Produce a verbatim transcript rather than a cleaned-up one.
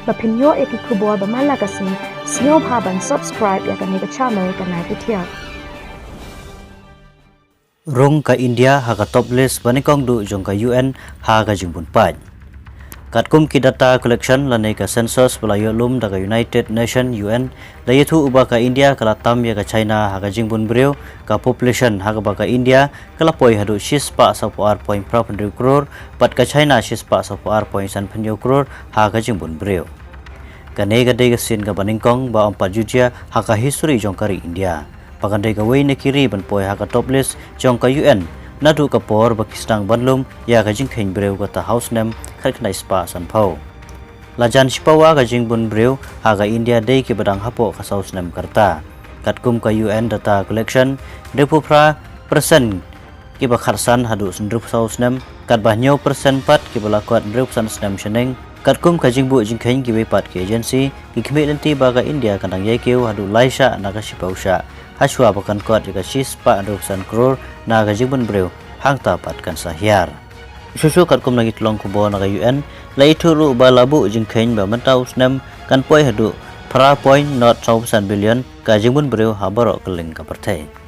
Ba phin ïoh ïa ki khubor ba man la ka sngi, sngewbha ban subscribe ïa kane ka channel Ka Nai Pyrthei. Rung ka India ha ka top list ba nyngkong duh jong ka U N ha ka jingbun paid. Katkum ki data collection lane ka census ba la ïoh lum da ka United Nation, U N, la ïathuh ba ka India ka la tam ïa ka China ha ka jingbun briew, ka population, ha kaba ka India ka la poi haduh shispah saphew ar point phra hynriew klur, bad ka China shispah saphew ar point san hynñiew klur ha ka jingbun briew. Kane ka dei ka sien kaba nyngkong ba ym pat ju jia ha ka history jong ka ri India. Ba kan dei kawei na ki ri ban poi ha ka top list jong ka U N naduh ka por ba ki sdang ban lum ïa ka jingkheiñ briew kata ha u snem khatkhyndai spah sanphew. La jan shipawa ka jingbun briew ha ka India dei kiba dang hapoh ka saw snem ka rta. Katkum ka U N data collection, hynriewphew phra percent kiba khatsan haduh hynriewphew saw snem, katba hynñiew percent pat kiba la kot hynriewphew san snem shaneng. Katkum ka jingbuh jingkheiñ kiwei pat ki agency, ki khmih lynti ba ka India kan dang ïai kiew haduh lai shah na ka shiphew shah, hashwa ba kan kot ïa ka shispah hynriewphew san klur na ka jingbun briew, hangta pat kan sa hiar. Shuh shuh katkum na ki tyllong khubor na ka U N, la ïathuh ruh ba la buh jingkheiñ ba mynta u snem kan poi haduh phra point nod saw percent billion ka jingbun briew ha baroh kylleng ka pyrthei.